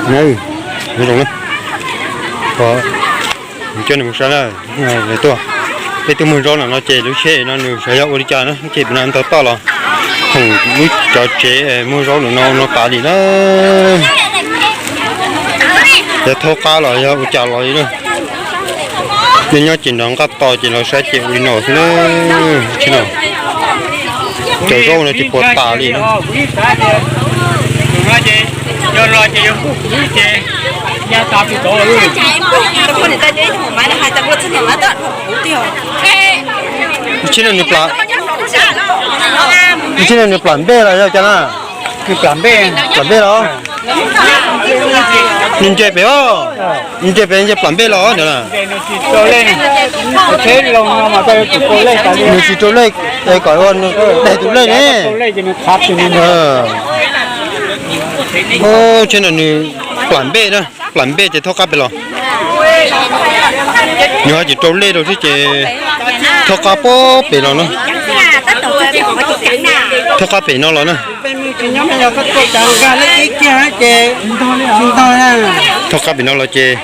Nyob zoo na, coj nej mus saib na, tuaj, peb tuaj muag zaub no no ces lub tsheb no nws xyov yog ua li cas na, ces pem no ntau toj los khoom lub cov tsev muag zaub no no tas li na. Yog thaub qab los yog ua cas los li na. Nyob nyob ces nrog nqaj tos ces los saib ces ua li no xwb na. Cov zaub no ces puas tas li na. Tsheb no nws plam, tsheb no nws plam npej los yog cas na? Plam npej los? Nws nce pem os, nws nce pem nce plam npej los na. Nws tsis rau lej, kom daig tus lej ne. Tsheb no nws plam npej na, plam npej ces thaub qab pem los. Nws ho tsis rau lej rau thiab ces thaub qab puag pem los na. Thaub qab pem no los na. Thaub qab pem no los ces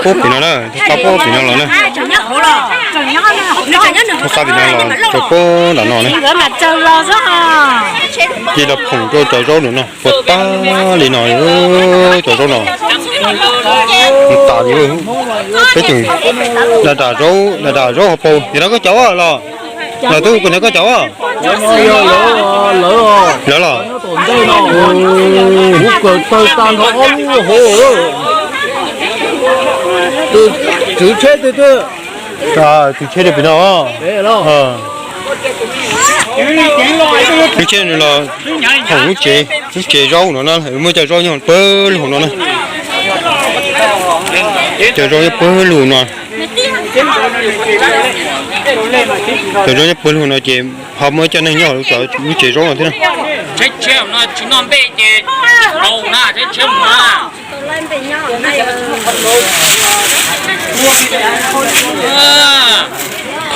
puag pem no na, thaub qab puag pem no los na. Thaub qab pem no los rau puag nram no na. Ces los khoom rau cov zaub no no puas tas li no, cov zaub no tas li. Peb tseem da dam zaub, da dam zaub hauv paus, yog no koj cov los? Los tub, kuv ntawd koj cov? Lawv los? Kuv kawm tawg tag nrho ob lub hauv. Tus tswv tsheb twg twg? Tus tsheb rau pem no. Lub tsheb nws los khoom lub tsev, lub tsev zaub no na, muaj cov zaub nyob puag lug no na. Cov zaub nyob puag lug no. Cov zaub nyob puag lug no ces ho muaj cov neeg nyob lub tsev zaub no thiab na.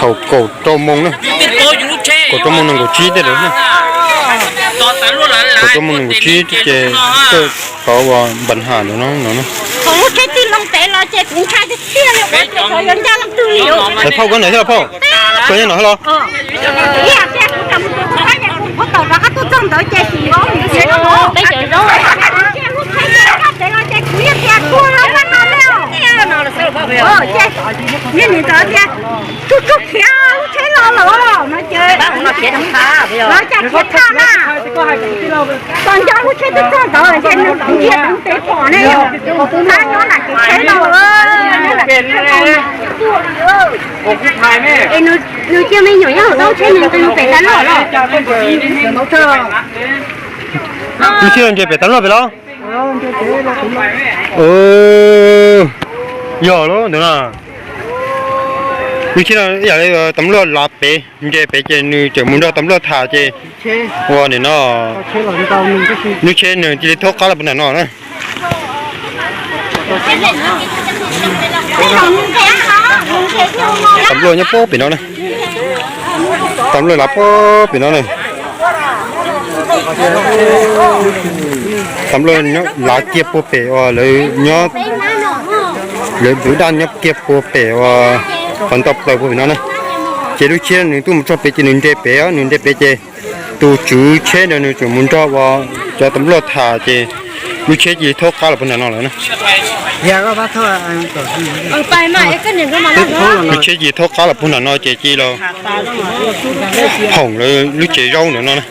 Thaum kaum rau moos na, kaum rau moos nees nkaum tsib tej ntawd na. Kaum rau moos nees nkaum tsib ces thaum uas npas has ntawd no no na. Thaum lub tsheb twg loo pem los ces kuv ntshai tiag tiag li, ua cas yuav ncaj leej twg li. Phauj, koj ntawd thiab los phauj? Koj nyob no thiab los? Peb cov zaub. Tus tub khiav lub tsheb los lawm no ces lawv cas khiav thaj na. Tau nco lub tsheb twb txog ntawd ces nws ntsia tev pom ne yom. Tus tub nyob lam kev tsheb no, es nws cia me nyuam nyob hauv tau tsheb nws nqis pem tag loj los. Lub tsheb no nce pem tag loj pem los? Yog lub ntawd na. Lub tsheb no ib yam li tas luaj lav pem, nce pem ces nws tseem mus nrog tas luaj tham ces ua nim no lub tsheb nws cia li thaub qab los puag nram no na. Tas luaj nyob puag pem no na. Tas luaj lav puag pem no na. Tas luaj lav kiag puag pem uas lawv nyob, lawv npwv daj nyob kiag puag pem uas qhov ntau plaws puag pem no na. Ces lub tsheb nws tuaj mus txog pem ces nws nce pem, nws nce pem ces tus tswv tsheb ntawd nws tseem mus nrog uas cov tas luaj tham ces lub tsheb cia li thaub qab los puag nram no lawm na. Lub tsheb cia li thaub qab los puag nram no ces cia li los khoom lawv lub tsev zaub ntawm no na.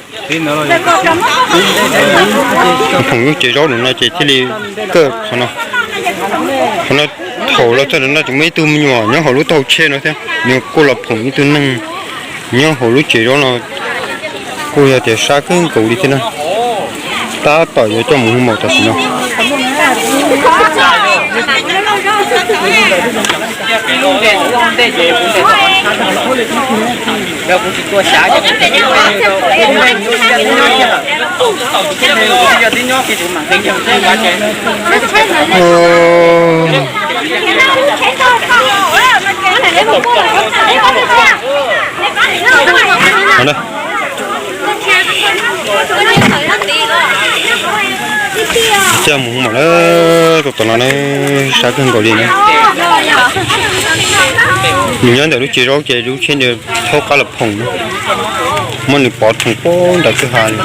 Khoom lub tsev zaub ntawm no ces thiaj li kawg qhov no. Qhov no thaum los txog ntawm no tseem muaj ib tug me nyuam nyob hauv lub taub hau tsheb no thiab, nws kuj los khoom ib tug neeg nyob hauv lub tsev zaub no, kuj yog tias sab kawg nkaus li thiab na. Tab tom yuav coj mus hu maum tam sim no. Coj mus mas na, tus tom no na, sab kawg nkaus li na. Nws nyob ntawm lub tsev zaub ces lub tsheb nws thaub qab los phoom na, muab nws pov thoom poob nram kwj ha li.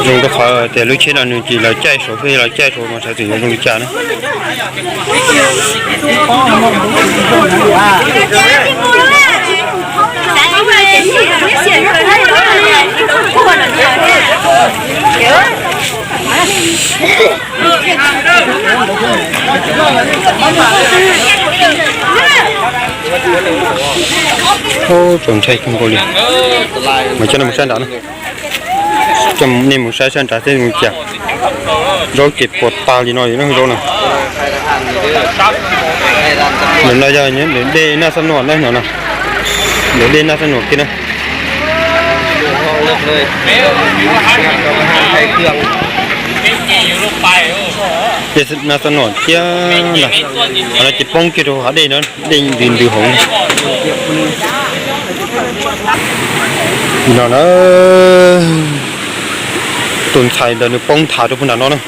Zoo rau qhov tias lub tsheb no nws tsis los caij saud, thiaj los caij saud mas sawv tseem yuav zoo li cas na. Txaus ntshai kawg nkaus li. Mas coj nej mus saib nrad na, coj nej mus saib sab nrad thiab mus cas. Zaub ces puas tas li no li na, zaub na. Ntawm no yog ntawm dej Naj Xab Nuam na, no na, ntawm dej Naj Xab Nuam kiag na. Dej Naj Xab Nuam thiab na, qhov no ces poob kiag rau hav dej no, dej ntws ntws hauv. No na, tus ntxhais ntawd nws poob nthav rau puag nram no na.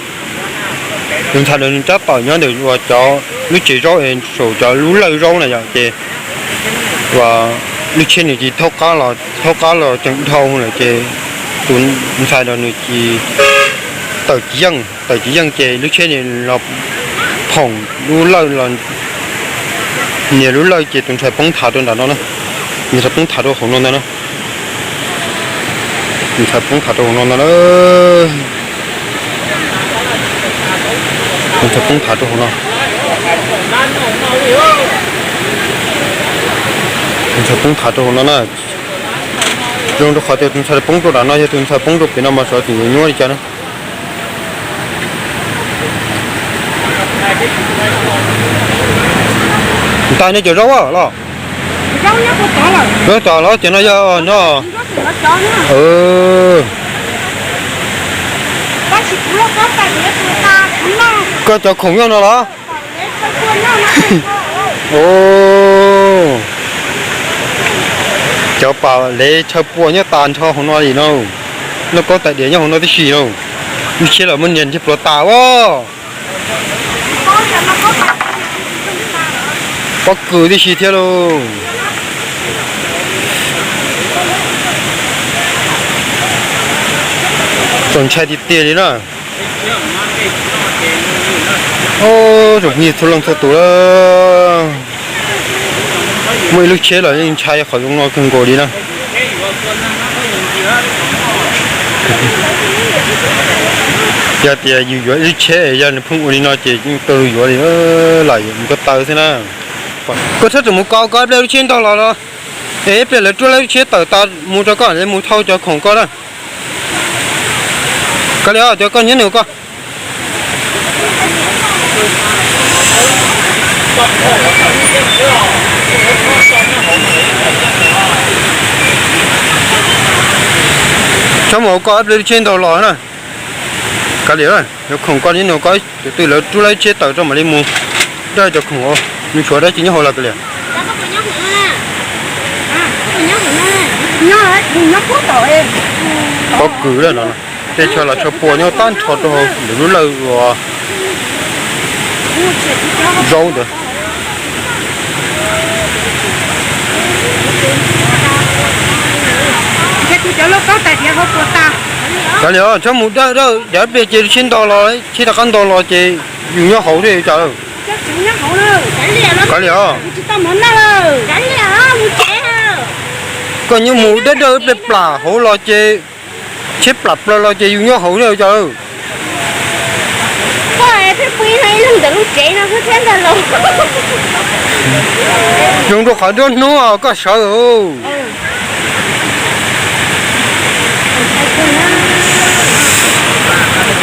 Tus ntxhais ntawd nws tab tom nyob ntawm uas cov lub tsev zaub es saum cov lub lawj zaub na yom, ces uas lub tsheb nws cis thaub qab los, thaub qab los tseem dhau lawm ces tus ntxhais ntawd nws cis tawm tsis yeej, tawm tsis yeej ces lub tsheb nws los phoom lub lawj los, nias lub lawj ces tus ntxhais poob nthav rau nram no na. Tus ntxhais poob nthav rau hauv no ntag na. Tus ntxhais poob nthav rau hauv no ntag na. Tus ntxhais poob nthav rau hauv no. Tus ntxhais poob nthav rau hauv no na. Zoo rau qhov tias tus ntxhais poob rau nram no, yog tus ntxhais poob rau pem no mas xyov tseem yuav nyuaj li cas na. Ntais nej cov zaub los? Zaub tas los ces no yog no. Koj cov khoom nyob no los? Cov pam lev tshaw pua nyob tas nrho hauv no li no. Lauj kaub tais diav nyob hauv no tib si no. Lub tsheb los muab nias nrig pluav tas as. Pob kws tib si thiab lauj. Txaus ntshai tiag tiag li na. Tsoom phooj ywg txhua leej txhua tus, muaj ib lub tsheb los yeej ntshai qhov zoo no kawg nkaus li na. Yog tias yus yuav ib lub tsheb yog nws pheej ua li no ces yeej tau yuav li, lam yuav mus ko taw xwb na. Koj txhob txwm mus ko, koj ib pliag lub tsheb ntog los los, es ib pliag lawv ruaj lawv lub tsheb tawm tas mus rau koj, mus thauj cov khoom koj na. Kav liam, cov koj nyob nws koj. Txhob mus ko ib pliag lub tsheb ntog los na. Kav liam, cov khoom koj nyob nws koj, tus twg lawv ruaj lawv lub tsheb tawm rau mam li mus dawj cov khoom, nws tshuav dab tsi nyob hauv los kav liam. Pob kws lawm no, tej chaw los tshaw pua nyob tag nrho rau hauv lub lawj uas zaub ntawd. Kav liam, txhob mus dawj dawj, yog ib pliag ces lub tsheb ntog los, tsheb rov qab ntog los ces yus nyob hauv thiab cas. Kav liam, koj nyob mus dawj dawj ib pliag plam hauv los ces, tsheb plam plaws los ces yus nyob hauv thiab cas. Zoo rau qhov nruab hnub koj sawv.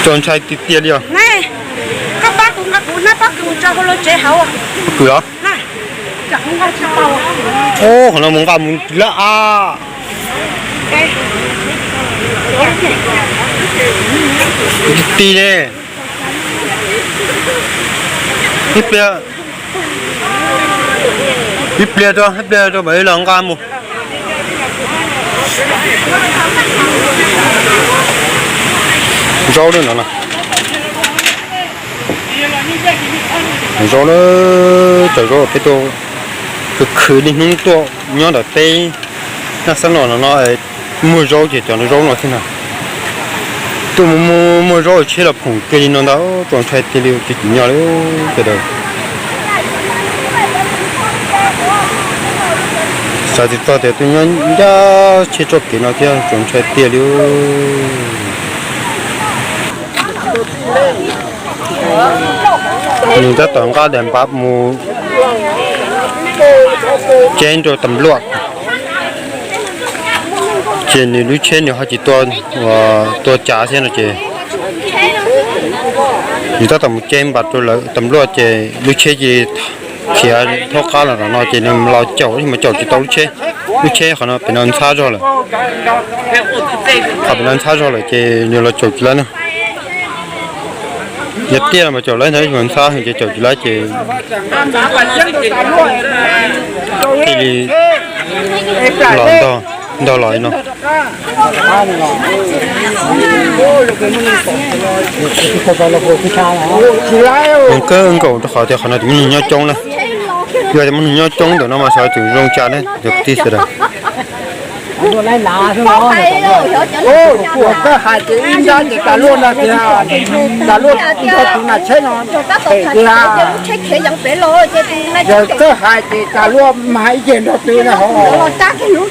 Txaus ntshai tiag tiag li os. Pob kws los? Ub, qhov no mus nqa mus lawm a. Ti ne. Ib pliag, ib pliag rau, ib pliag rau mam li los nqa mus. Zaub lawm no, zaub lawm, cov zaub peb tuaj khwv khwv niaj hnub tuaj nyob ntawm teb Naj Xab Los no no, muag zaub ces cov zaub no thiab na. Tuaj muag muag zaub tsheb los phoom kiag li no ntag, txaus ntshai tiag li, tsis tsim nyog li sawv daws. Xav tsis txog tias tuaj nyob ncaj tsheb txoj kev no thiab, txaus ntshai tiag li. Nws tab tom nqa daim npav mus ceeb rau tas luaj, ces nws lub tsheb nws ho tsis tua, tua cav thiab no ces nws tab tom mus ceeb npav rau lawv tas luaj ces lub tsheb ces khiav thob qab los no ces nws los caum, mus caum tsis tau lub tsheb. Lub tsheb qhov no pem no ntxhab zog lawm, qhov pem no ntxhab zog lawm ces nws los caum tsis laib na. Yog tiaj los mas caum laib ntag, ntxhab ces caum tsis laib ces thiaj li los ntog, ntog los li no. Zoo kawg nkaus rau qhov tias qhov no tsis muaj neeg nyob coob na. Yog tias muaj neeg nyob coob ntawm no mas xyov tseem zoo cas ne cov kwv tij sawv daws. Kuv hais ces ib nrab ces tas luaj no tiag, tas luaj nrog tus nas tsheb no phem tiag. Yog txawj hais ces tas luaj mas ib yam nrog tus na ho.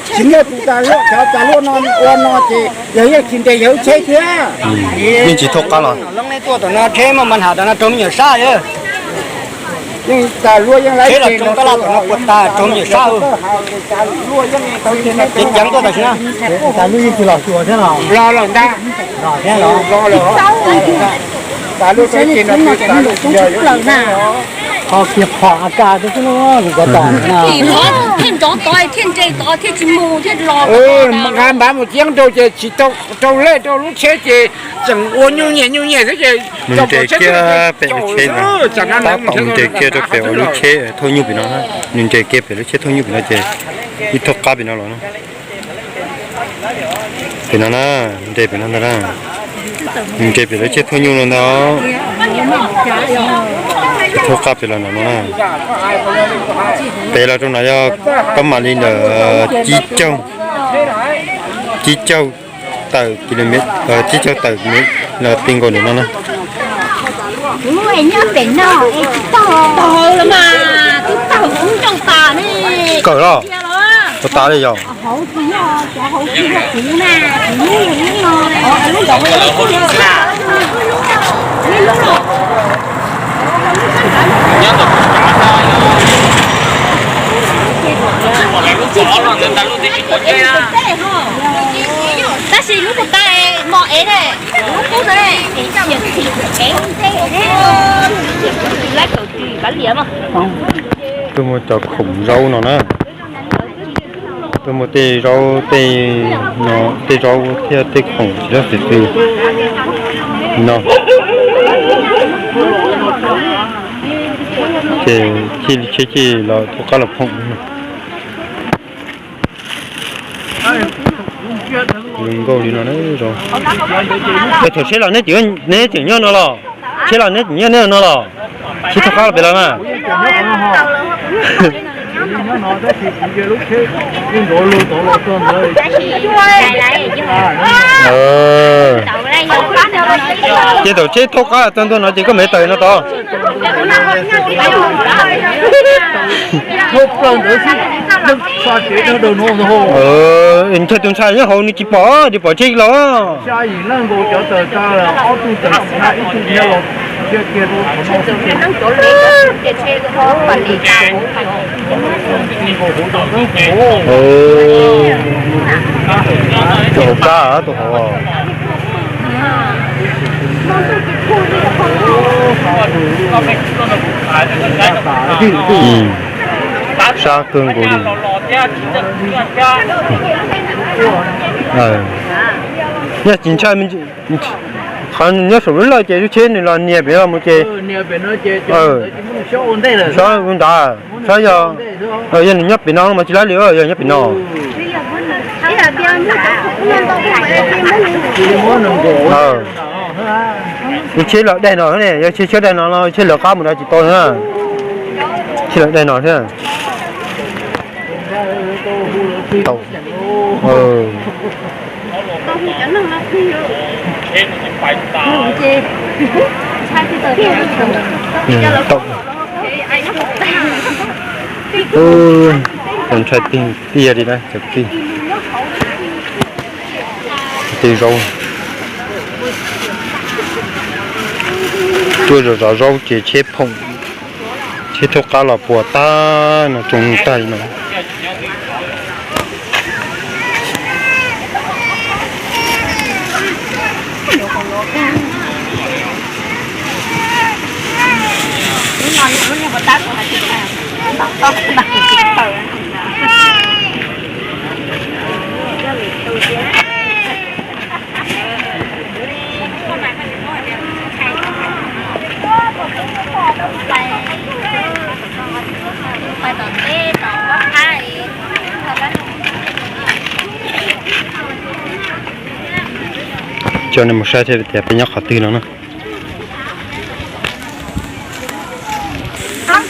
Tsis muaj tus tas luaj, cov tas luaj no ua no ces yog yeej tsis nres yog lub tsheb thiab. Yeej tsis thauj qab los. Tuaj tom no tsheb muaj npab ham tom no raug me nyuam sab. Yeej tas luaj yeej lawv tsheb los ces rau tab laj tom no puas tas raug me nyuam sab. Ces ceev tuaj tam sim na. Tas luaj yeej tsis los xyuas thiab los? Los lawm ntag. Los thiab los? Los lawm. Tas luaj tsheb ces no ces tas luaj yog yuav tsis na. Qhov kiag phom a ka xwb xwb no, tus cov tom no. Thiaj nrov tod thiaj nres tod thiaj tsis mus thiaj los. Nqa npav mus ceeb rau ces tsis tau rau lej rau lub tsheb ces tseem ua nyuj nyiam nyuj nyiam xwb ces nws nres kiag pem lub tsheb, tab tom nws nres kiag rau pem uas lub tsheb thauj nyuj pem no, nws nres kiag pem lub tsheb thauj nyuj pem no ces ib thauj qab pem no los no. Pem no na, nres pem no ntag na. Nres pem lub tsheb thauj nyuj no ntag. Ib thauj qab pem los no no na. Pem los rau no yog pab mam li ntawm tsib caug, tsib caug tawm kilomet, tsib caug tawm mev los ti nkaus ntawm no na. Kuv nyob pem no es tsis taug, taug los mas twb taug kuv ncauj tas ne. Kawm los? Ua tas li yog? Hauv tsis yog, cov hauv tsis yog kuv na, kuv lub no, lub ntawd lub kuj yog lub no. Tab sis lub kuj tas mos ev ne, lub qub no ne, es tsis ev ntej ne. Tuaj muag cov khoom zaub no na. Tuaj muag tej zaub, tej no, tej zaub thiab tej khoom tsis dab tsi twg no. Ces thiaj li tsheb thiaj los thov qab los phoom. Zoo nkauj li no na. Thaum tsheb los neb tseem, neb tseem nyob no los? Tsheb los neb tseem nyob neb no los? Tsheb thov qab los pem los na. Ces thaum tsheb thauj qab txog ntua no ces koj mam tawm no tod. Ntshe tus ntxhais nyob hauv nws tsis pom, tsis pom tsheb los. Tus hauv kab, tus hauv. Sab kawg nkaus li. Yog tsis ntshai, qhov nyob saum lub lawj ces lub tsheb nws los nias pem no mus ces, saib ua nrad, saib yog, yog nws nyob pem no mas tsis laib li, yog nyob pem no. Yog tsheb lawm daig no ne, yog tsheb tsheb daig no no, tsheb lawv qab mus no tsis tau na. Tsheb lawm daig no thiab. Tau. Tau. Cov ntshai tiag tiag li na cov kwv tij. Tej zaub, tuaj zov zov zaub ces tsheb phoom, tsheb thauj qab los puas tag no, tsoo tag li no. Coj nej mus saib thiab tias peb nyob qhov twg no na.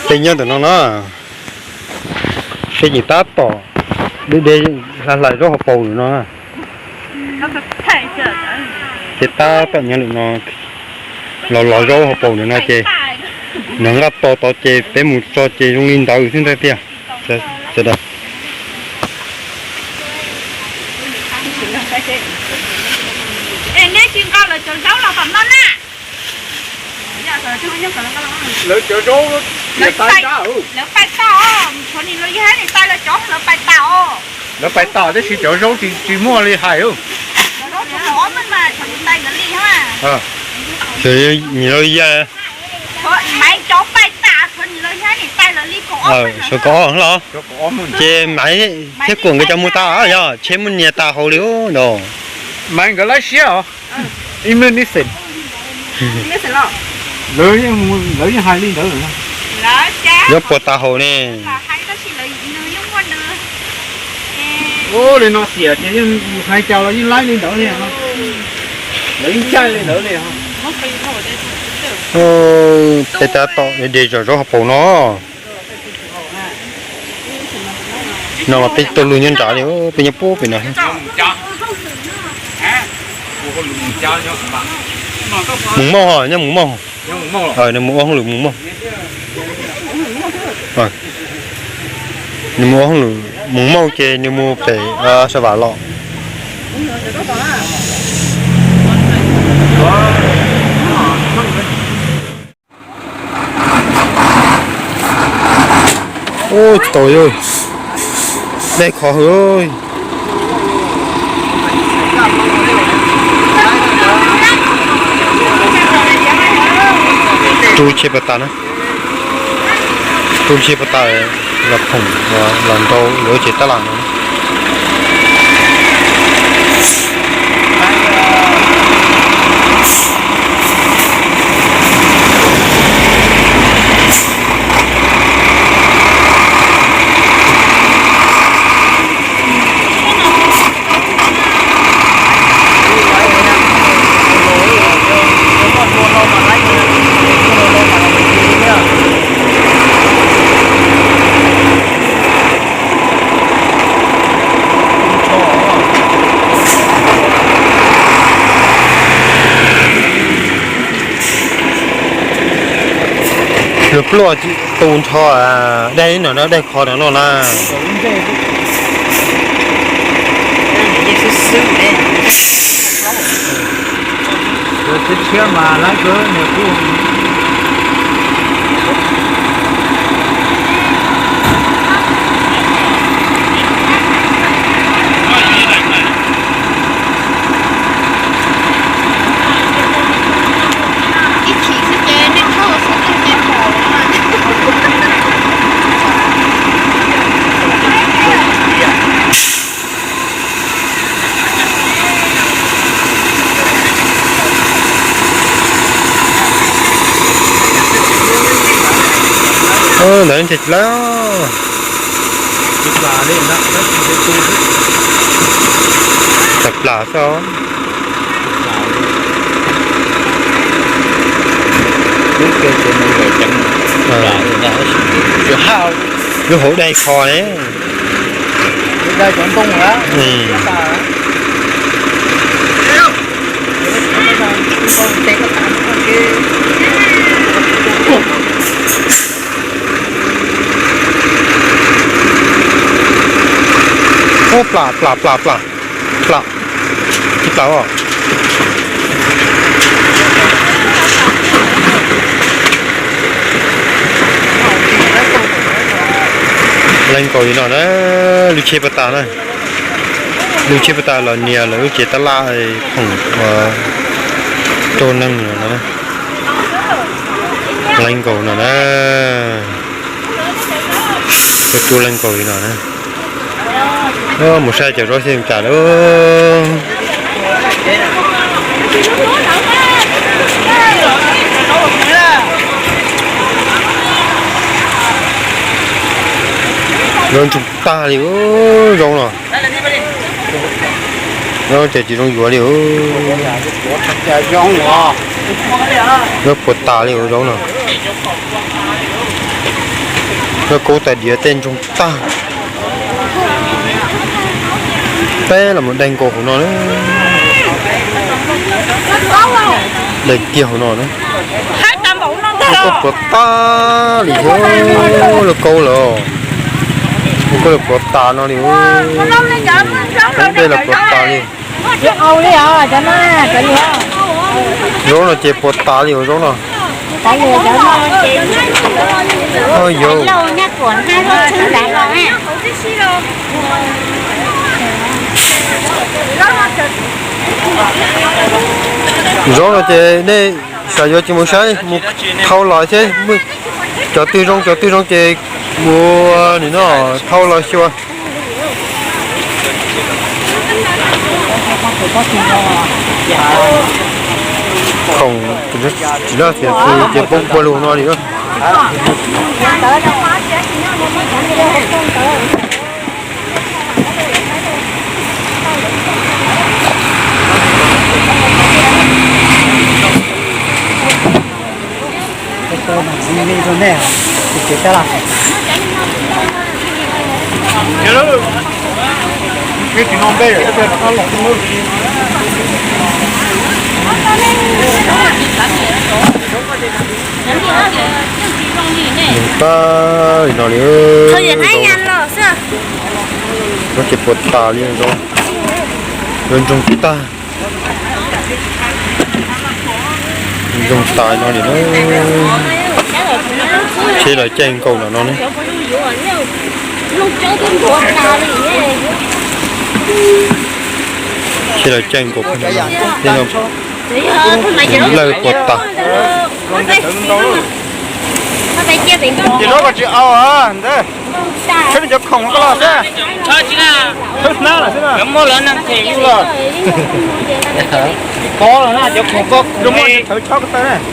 Peb nyob ntawm no na. Peb ces tab tom de de hlais zaub hauv paus lawm no. Ces tab tom nyob lawm no, los los zaub hauv paus lawm no ces nws nqaj to tod ces peb mus tso ces zoo li ntawd xwb ntag tiag. Sawv daws, nej tsis nqa lawv cov zaub los tom no na. Lawv cov zaub, lawv pais tas os, tshuav nim los yog nim tais lawv cov lawv pais tas os. Lawv pais tas tab sis cov zaub tsis muaj li hais. Nim los yog Maiv cov pais tas, tshuav nim los yog nim tais lawv li kaum ob, sawv kaum ob los. Ces Maiv thiab Kuam nkawd cov mus tas yog tsheb muaj nias tas hauv li no. Maiv nkawd lawv siab os. Ib me nis xes, lawv yeej hais li ntawd. Yuav puas tas hauv ne. Ua li no tiam ces yeej hais cas los yeej laib li ntawd li. Lawv yeej caij li ntawd li. Peb tab tom de zom zaub hauv paus no. No mas peb tuaj lug nyob nrad li, peb nyob puag pem no. Mus Mauj, nyob Mus Mauj. Nws mus ua hauj lwm Mus Mauj. Nws mus ua hauj lwm Mus Mauj ces nws mus pem Sa Vam los. Ub, tsis tau, dej khov hwv. Rub tsheb pas tas na. Rub tsheb pas tas los phoom los nrau lawv tsev tab laj no. Pluaj tu nrho, dej no, dej khov no na. Ntawd ces lawm. Tawm plas xwb. Lub hauv dai kho ne. Ub, plam, plam, plam, plam. Plam. Tsis plam os. Leej nkaus li no na, lub tsheb puas tas na. Lub tsheb puas tas los nias lawv lub cev tab laj khoom ua rau neeg no na. Leej nkaus no na. Ua rau leej nkaus li no na. Mus saib cov zaub xyov cas lawm. Zaub ntsoog tag li zaub no. Zaub ces tsis zoo yuav li. Zaub puas tas li zaub no. Zaub kaub tais diav tej ntsoog tag. Peb los mus dai nkaus hauv no na. Dai kiag hauv no na. Lub kaub puas tas li thiab, lub kaub lawm. Lub kaub lawm puas tas no li. Dai lawm puas tas li. Zaub no ces puas tas li zaub no. Yog. Zaub no ces nej xav yuav ces mus saib mus thau los thiab. Cov twg zoo cov twg zoo ces mus nim no thau los xyuas. Khoom tsis loj tiag ces poob puag lug no li. Nws pab li no li. Zaub ces puas tas li zaub. Zaub ntsoog tag. Ntsoog tas no li na. Tsheb los caij nkaus no no ne. Tsheb los caij nkaus no. Lawj puas tas. Ces no koj tsis au ntawd. Thawb cov khoom koj los xwb. Thawb hnab los xwb. Cov muaj lawv neeg them yus los. Pob los na, cov khoom koj,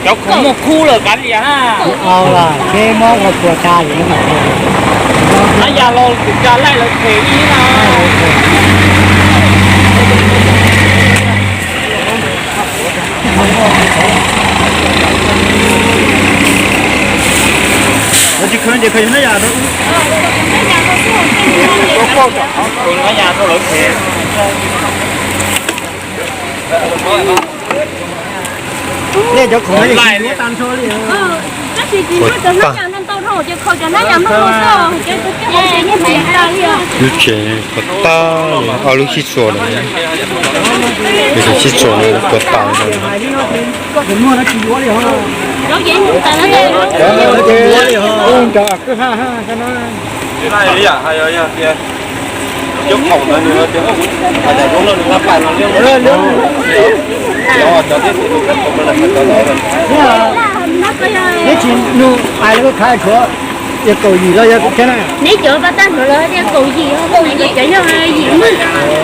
cov khoom muaj khub lawm kav liam na. Au los, seb mob ua puas tas li. Hnab yas los tus tsa laij lawv them ib no. Tsis khaws ces khaws hnab yas rau. Hnab yas rau lawv them. Nej cov khoom no yeej tsis muab tag nrho li. Lub tsev puas tas li, ob lub sib txuas lawm. Sib txuas puas tas li. Neb tsis nug pais lawv khav tshuav yog kaum yim los yog thiab na. Neb cov pab tag nrho lawv tias kaum yim, kaum yim cov yog yim maj,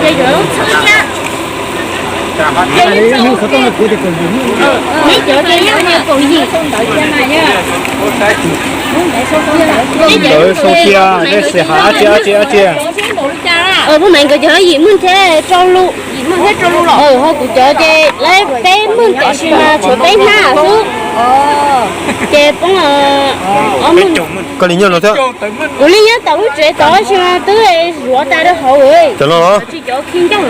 ces yuav txhawb thiab. Neb cov tias yog kaum yim. Ntawd xoo cia, neb xim hav dab tsi dab tsi dab tsi. Pub Maiv nkawd cov yim maj thiab rau lub, ho kuv cov ces lawv peb maj tiam sis mas tshuav peb hnab xwb. Ces poob, koj li nyob no thiab. Kuv li nyob tom lub tsev tod, tab sis mas twb zuav tas rau hauv. Cov no los? Tsis cov khi ncaj.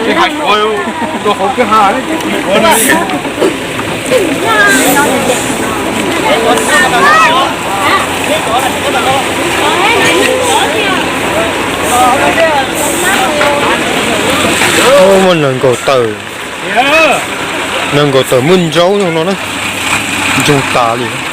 Muaj nees nkaum tawm, nees nkaum tawm muaj ntsaub no na, ntsoog tas li.